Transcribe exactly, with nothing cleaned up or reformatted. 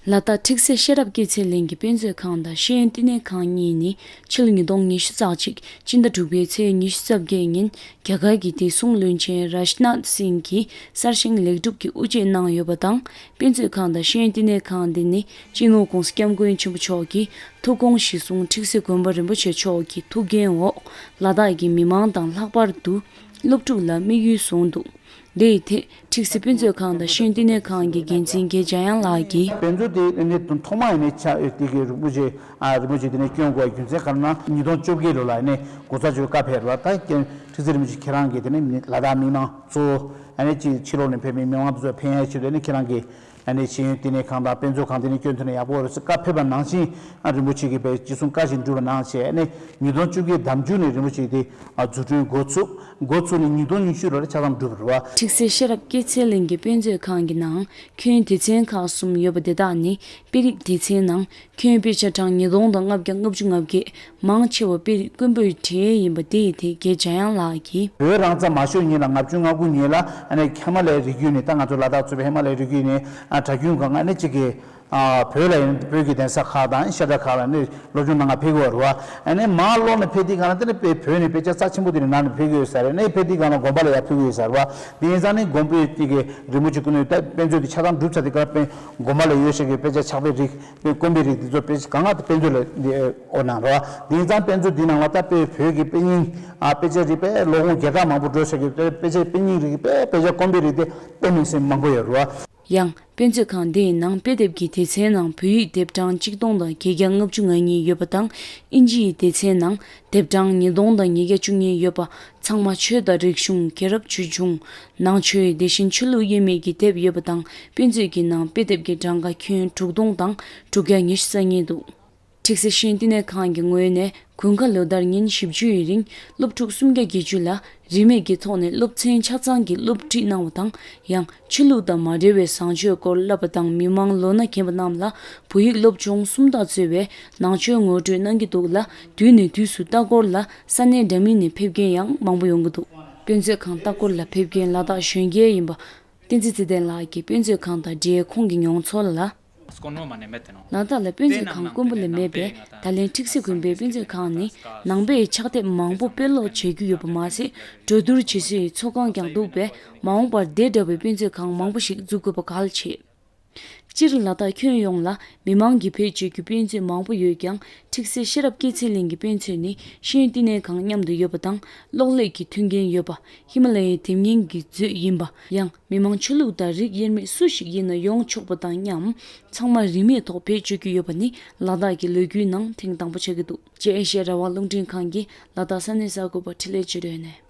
ལ་དྭགས་ཁྲིག་སེ་ཤེས་རབ་སྐྱེད་ཚལ་གླིང་གི་དཔེ་མཛོད་ཁང་དང་ཤེས་ཡོན་བསྟི་གནས་ཁང་གཉིས་ནི་ཕྱི་ལོ་ཉིས་སྟོང་ཉི་ཤུ་རྩ་གཅིག་སྤྱི་ཟླ་དྲུག་པའི་ཚེས་ཉི་ཤུ་རྩ་བརྒྱད་ཉིན་རྒྱ་གར་གྱི་བདེ་སྲུང་བློན་ཆེན་རཱཇ་ནཱཐ་སིང་གིས་གསར་བཞེངས་ལེགས་གྲུབ་ཀྱིས་དབུ་འབྱེད་གནང་ཡོད་པ་དང་། དཔེ་མཛོད་ཁང་དང་ཤེས་ཡོན་བསྟི་གནས་ཁང་འདི་ནི་སྤྱི་ནོར་༧གོང་ས་༧སྐྱབས་མགོན་ཆེན་པོ་མཆོག་གི་ཐུགས་དགོངས་གཞི་བཟུང་ཁྲིག་སེ་དགོན་པ་རིན་པོ་ཆེ་མཆོག་གི་ཐུགས་འགན་འོག་ལ་དྭགས་ཀྱི་མི་མང་དང་ལྷག་པར་དུ་སློབ་ཕྲུག་ལ་དམིགས་ཡུལ་བཟུང་འདུག་དེའི་ཐད་ཁྲིག་སེ་དཔེ་མཛོད་ཁང་དང་ཤེས་ཡོན་བསྟི་གནས་ཁང་གི་འགན་འཛིན་རྒན་འཇམ་དབྱངས་ལགས་ཀྱིས། དཔེ་མཛོད་དེ་ནི་ཐོག་མ་ཡིན་ནའི་ཆ་དེ་གའི་རིན་པོ་ཆེ་ཨ་རིན་པོ་ཆེ་དེ་ནས་བསྐྱོན་དགོས་རྒྱུ་མཚན་ག་རེ་ན་ཉིས་སྟོང་བཅོ་བརྒྱད་ལོ་ལ་ཡིན་ནའི་གོང་ས་མཆོག་བཀའ་ཕེབས་རེད་བ། ད་ཁྲིག་སེ་རིན་པོ་ཆེ་ཁྱེད་རང་གིས་དེ་ནས་ལ་དྭགས་མི་མང་གཙོ་བོ་ཨ་ནི་ཅིག་ཕྱི་ལོགས་ནས་ཕེབས་པའི་མི་མང་དེ་ཚོ་ཕན་ཡག་ཆེད་དུ་ཨ་ནི་ཁྱེད་རང་གིས། ཨ་ནི་ཤེས་ཡོན་བསྟི་གནས་ཁང་དང་དཔེ་མཛོད་ཁང་དེ་ནས་བསྐྱོན་ཐུབ་ན་ཡག་པོ་རེད་ཟེར་བཀའ་ཕེབས་པ་ནང་བཞིན་ཨ་རིན་པོ་ཆེ་གིས་དཔེ་ཅི་གསུང་བཀའ་བཞིན་བསྒྲུབས་པ་ནང་བཞིན་ཨ་ནི་ཉིས་སྟོང་བཅུ་བརྒྱད་ཟླ་མཇུག་ནས་རིན་པོ་ཆེ་དེ་ཨ་འཛུགས་སྐྲུན་འགོ་ཚུགས། འགོ་ཚུགས་ནས་ཉིས་སྟོང་ཉི་ཤུ་ལོར་ཆ་ཚང་འགྲུབ་པ་རེད་བ། ཁྲིག་སེ་ཤེས་རབ་སྐྱེད་ཚལ་གླིང་གི་དཔེ་མཛོད་ཁང་གི་ནང་ཁྱོན་སྡེ་ཚན་ཁག་གསུམ་ཡོད་པ་དེ་དག་ནི་དཔེ་རིགས་སྡེ་ཚན་ནང་ཁྱོན་དཔེ་ཆ་གྲངས་ཉིས་སྟོང་དང་ལྔ་བརྒྱ་ལྔ་བཅུ་ང་བརྒྱད། མང་ཆེ་བ་དཔེ་རིགས་དཀོན་པོའི་གྲས་ཡིན་པ་དེ་ཡི་ཐད་རྒན་འཇམ་དབྱངས་ལགས་ཀྱིས། བོད་རང་བཙན་མ་ཤོར་ཉིན་ལ་ལྔ་བཅུ་ང་དགུ་ཉིན་ལ་ཨ་ནི་ཧི་མ་ལ་ཡའི་རི་རྒྱུད་ནས་ད་ང་ཚོ་ལ་དྭགས་གཙོས་པའི་ཧི་མ་ལ་ཡའི་རི་རྒྱུད་ནས་ཨ་གྲྭ་རྒྱུན་གང་ཨ་ནི་གཅིག་གིས་ཨ་བོད་ལ་ཡིན་བོད་ཀྱི་གདན་ས་ཁག་དང་བཤད་གྲྭ་ཁག་ལ་ནི་སློབ་སྦྱོང་གནང་ག་ཕེབས་ཀྱི་ཡོད་རེད་བ། ཨ་ནི་མར་ལོག་ནས་ཕེབས་དུས་གང་ལ་དེ་ནི་དཔེ་བོད་ནས་དཔེ་ཆ་རྩ་ཆེན་པོ་དེ་ནི་ནང་ནས་ཕེབས་ཀྱི་ཡོད་ས་རེད། ཨ་ནི་ཕེབས་དུས་གང་ལ་དགོན་པ་ལ་ཡར་ཕེབས་ཀྱི་ཡོད་ས་རེད་བ། དེ་ཡིན་ཙང་ནི་དགོན་པའི་གཅིག་གི་རི་མོ་གཅིག་ཀུན་ནས་ད་དཔེ་མཛོད་དེ་ཆ་ཚང་གྲུབ་ཚར་དུས་གང་ལ་དཔེ་དགོན་པ་ལ་ཡོད་ཤག་གི་དཔེ་ཆ་ཕྱག་དཔེ་རིགས། དཔེ་དཀོན་པའི་རིགས་འདི་ཚོ་དཔེ་གང་ག་དཔེ་མཛོད་ལ་འདི་ཨོ་གནང་རོགས། དེང་སང་དཔེ་མཛོད་འདི་ནང་ལ་ད་དཔེ་བོད་ཀྱི་དཔེ་རྙིང་ཨ་དཔེ་ཆ་རིགས་དཔེ་ལོ་ངོ་བརྒྱ་ཕྲག་མང་པོ་འགྲོ་ས་གི་དཔེ་དཔེ་ཆ་དཔེ་རྙིང་རིགས་དཔེ་དཔེ་ཆ་དཀོན་པའི་རིགས་དེ་དཔེ་མིང་སྲིང་མང་པོ་ཡོད་རོགས། ཡང་དཔེ་མཛོད་ཁང་འདིའི་ནང་དཔེ་དེབ་ཀྱི་སྡེ་ཚན་ནང་བོད་ཡིག་དེབ་གྲངས་གཅིག་སྟོང་དང་བརྒྱད་བརྒྱ་ལྔ་བཅུ་ང་གཉིས་ཡོད་པ་དང་། ཨིན་ཇི་ཡི་སྡེ་ཚན་ནང་དེབ་གྲངས་ཉིས་སྟོང་དང་ཉིས་བརྒྱ་བཅུ་གཉིས་ཡོད་པ། ཚང་མ་ཆོས་དང་རིག་གཞུང་། རྒྱལ་རབས་ཆོས་འབྱུང་། ནང་ཆོས། དེ་བཞིན་ཆོས་ལུགས་དབྱེ་མེད་ཀྱི་དེབ་ཡོད་པ་དང་། དཔེ་མཛོད་ཀྱི་ནང་དཔེ་དེབ་ཀྱི་གྲངས་ཀ་ཁྱོན་དྲུག་སྟོང་དང་དྲུག་བརྒྱ་ཉི་ཤུ་རྩ་གཉིས་འདུག་ཁྲིག་སེ་ཤེས་ཡོན་བསྟི་གནས་ཁང་གི་ངོས་ནས་དགུན་ཁ་ལོ་ལྟར་ཉིན་བཞི་བཅུའི་རིང་སློབ་ཕྲུག་སུམ་བརྒྱ་བརྒྱད་ཅུ་ལ་རིན་མེད་ཀྱི་ཐོག་ནས་སློབ་ཚན་ཆ་ཚང་གི་སློབ་ཁྲིད་གནང་བ་དང་། ཡང་ཆོས་ལུགས་དང་མ་འབྲེལ་བའི་བཟང་སྤྱོད་སྐོར་བསླབ་པ་དང་། མི་མང་ལོ་ན་རྒན་པ་རྣམས་ལ་བོད་ཡིག་སློབ་སྦྱོང་སུམ་རྟགས་གཙོས་པའི་ནང་ཆོས་ངོ་སྤྲོད་གནང་གི་འདུག་ལ། དུས་ནས་དུས་སུ་ལྟ་སྐོར་ལ་ས་གནས་འདྲ་མིན་ནས་ཕེབས་མཁན་ཡང་མང་པོ་ཡོང་གི་འདུག་དཔེ་མཛོད་ཁང་ལྟ་སྐོར་ལ་ཕེབས་མཁན་ལ་དྭགས་གཞོན་སྐྱེས་ཡིན་པ་བསྟན་འཛིན་ཚེ་བརྟན་ལགས་ཀྱིས་དཔེ་མཛོད་ཁང་དང་འབྲེལ་ཁོང་གི་མྱོང་ཚོར་ལ། ལ་དྭགས་ལ་དཔེ་མཛོད་ཁང་དཀོན་པོ་ལས་མེད་པས། ད་ལན་ཁྲིག་སེ་དགོན་པའི་དཔེ་མཛོད་ཁང་ནི་ནང་པའི་ཕྱག་དེབ་མང་པོ་དཔེ་ཀློག་བྱེད་རྒྱུ་ཡོད་པ་མ་ཟད། གྲོས་བསྡུར་བྱེད་སའི་ཚོགས་ཁང་ཀྱང་འདུག་པས། མ་འོངས་པར་དེ་འདྲ་བའི་དཔེ་མཛོད་ཁང་མང་པོ་ཞིག་འཛུགས་དགོས་པ་གལ་ཆེ། སྤྱིར་ལ་དྭགས་ཁྱོན་ཡོངས་ལ་མི་མང་གིས་བེད་སྤྱོད་རྒྱུ་དཔེ་མཛོད་མང་པོ་ཡོད་ཀྱང་། ཁྲིག་སེ་ཤེས་རབ་སྐྱེད་ཚལ་གླིང་གི་དཔེ་མཛོད་ནི་ཤེས་ཡོན་བསྟི་གནས་ཁང་མཉམ་དུ་ཡོད་པ་དང་། གློག་ཀླད་ཀྱི་མཐུན་རྐྱེན་ཡོད་པ། ཧི་མ་ལ་ཡའི་དེབ་སྙིང་གི་མཛོད་ཡིན་པ། ཡང་མི་མང་ཆོས་ལུགས་དང་རིགས་དབྱེར་མེད་སུ་ཞིག་ཡིན་ན་ཡོང་ཆོག་པ་དང་མཉམ། ཚང་མ་རིན་མེད་ཐོག་བེད་སྤྱོད་རྒྱུ་ཡོད་པ་ནི་ལ་དྭགས་ཀྱི་ལོ་རྒྱུས་ནང་ཐེངས་དང་པོ་ཆགས་ཀྱི་འདུག་ཅེས་ཨེ་ཤེ་ཡ་རང་དབང་རླུང་འཕྲིན་ཁང་གིས་ལ་དྭགས་ས་གནས་གསར་འགོད་པར་འཕྲིན་ལས་བྱུང་རོལ་ནས།